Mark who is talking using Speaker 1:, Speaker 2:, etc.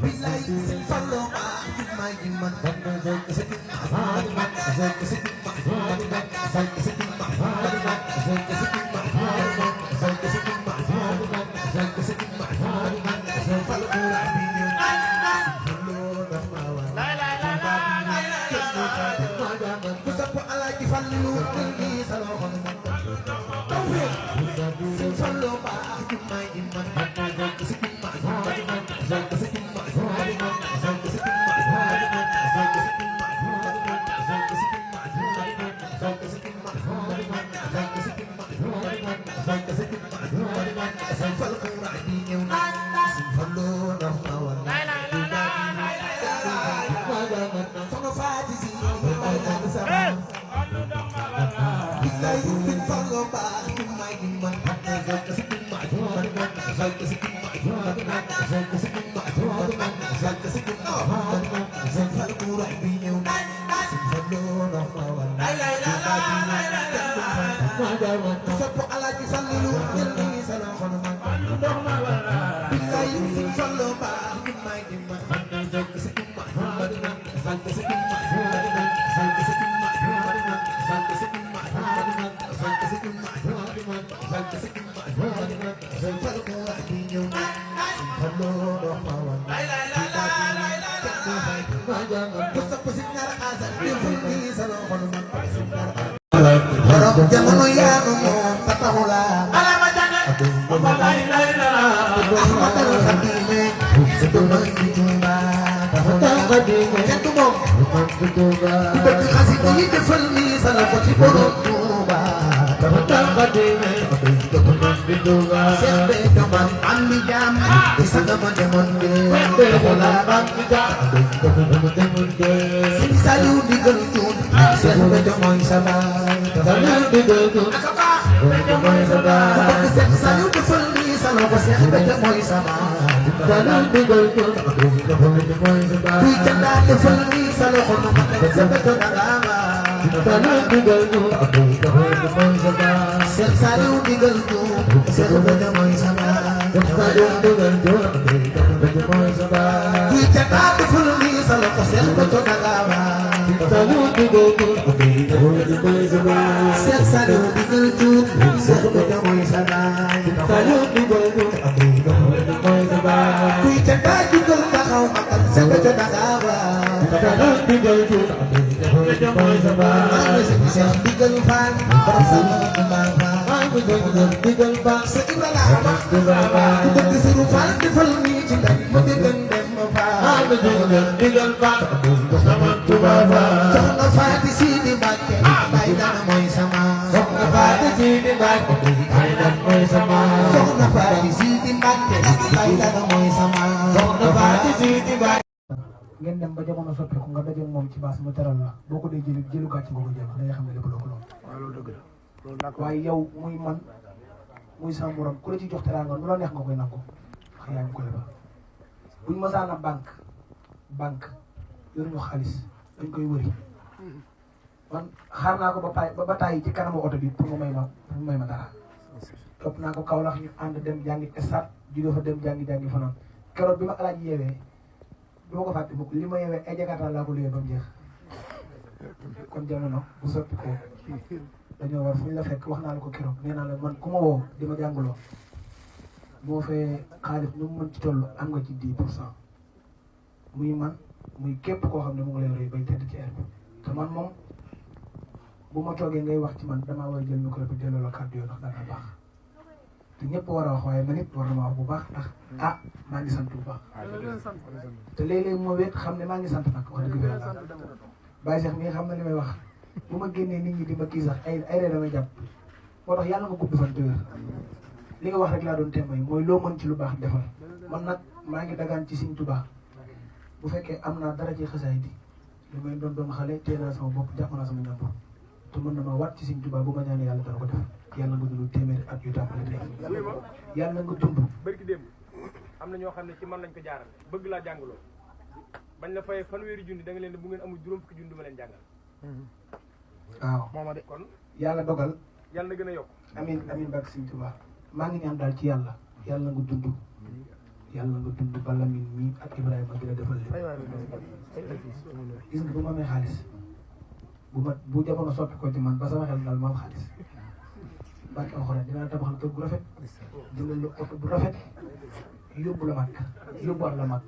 Speaker 1: Bilay sin fallo ma may man jamono yaa nu moom tatawula alama jangal Bamba lay Ahmadul Xadime suduna ci Tuuba dafa Xadime kenn moom Tuuba ku bëgg xasida yi defal ni sala ko ci borom Tuuba dafa Xadime Tuuba Seex Béthio man am mi jaam di sa dama demoon de wala am mi jaam Sëñ Saliou digal tuut Seex Béthio mooy sa baay Saliou digal tuut mooy sa baay Seex Saliou defal ni sala ko Seex Béthio mooy sa baay Saliou digal tuut mooy sa baay kuy canda defal ni sala ko no Seex Béthio dagama Saliou digal tuut mooy sa baay Seex Saliou digal tuut Seex Béthio mooy sa baay Saliou digal tuut mooy sa baay kuy canda defal ni sala ko Seex Béthio dagama Saliou digal tuut mooy sa baay Seex Saliou digal tuut Seex Béthio mooy sa baay Saliou digal tuut mooy sa baay kuy canda digal taxaw magal Seex Béthio dagama Saliou digal tuut mooy sa baay Seex digal fan borom sama digal fan sa Ibrahima ku bëgg Sëriñ Fall defal ni ci ndam ma digal dem fa digal fan sama Tuuba soxna Faati Sidi Mbàkke bay dana mooy sama soxna Faati Sidi Mbàkke bay dana mooy sama soxna Faati Sidi Mbàkke bay dana mooy sama soxna Faati Sidi Mbàkke ngeen dem ba jamono soppeeku nga daje moom ci baas mu teral la boo ko dee jëlu gàcc nga ko jël da nga xam ne lépp loo ko lool waaw loolu dëgg la waaye yow muy man muy sa morom ku la ci jox teraanga nu la neex nga koy nangu wax yaa ngi ko lebal buñ masaan a banque yoruñu xaalis dañ koy wëri man xaar naa ko ba tàyyi ci kanamu oto bi pour mu may ma dara topp naa ko Kaolack ñu ànd dem jàngi stade jóge fa dem jàngi fanaan keroog bi ma alaaj yeewee du ma ko fàtte mukk li ma yeewee ay Jakarta laa ko luyee ba mu jeex kon jamono bu soppi ko dañoo war fu ñu la fekk wax naa la ko keroog nee naa la man ku ma woo di ma jàngaloo moo fee xaalis nu mu mën ci toll am nga ci 10% muy man muy képp koo xam ne mu ngi lay roy bay tedd ci air bi te man moom bu ma toogee ngay wax ci man damaa war a jël micro bi delloo la kàddu yoo ndax dana baax te ñëpp war a wax waaye man it war na ma wax bu baax ndax maa ngi sant bu baax te léeg-léeg moo wéet xam ne maa ngi sant nag wax dëgg yàlla Baye Cheikh mii xam na li may wax bu ma génnee nit ñi di ma kii sax ay ree damay jàpp moo tax yàlla nga gudd fan te wér li nga wax rek laa doon témoin mooy loo mën ci lu baax defal man nag maa ngi dagaan ci Sëriñ Tuubaa bu fekkee am naa dara ci xasaay di li may doon xale teel naa sama bopp jàpp naa sama ñàmbur te mën na ma waat ci Sëriñ Tuubaa bu ma ñaanee yàlla dana ko def yàlla nga dund téeméeri at yu tàmbali tey yàlla nga dund.
Speaker 2: barki démb am na ñoo xam ne ci man lañ ko jaarale bëgg laa jàngaloo bañ la fayee fanweeri junni da nga leen ne bu ngeen amul juróom fukki junni ma leen jàngal.
Speaker 1: waaw
Speaker 2: mooma de kon
Speaker 1: yàlla dogal.
Speaker 2: yàlla na gën a yokk.
Speaker 1: amiin barke Sëriñ Tuubaa maa ngi ñaan daal ci yàlla nga dund
Speaker 3: yàlla nga dund ba Lamine mii ak Ibrahima di la defal lépp gis nga bu ma amee xaalis bu jamono soppi ko ci man ba sama xel daal ma am xaalis barke alxuraan dinaa tabaxal kër gu rafet jëndal la oto bu rafet yóbbu la mag yóbbuwaat la mag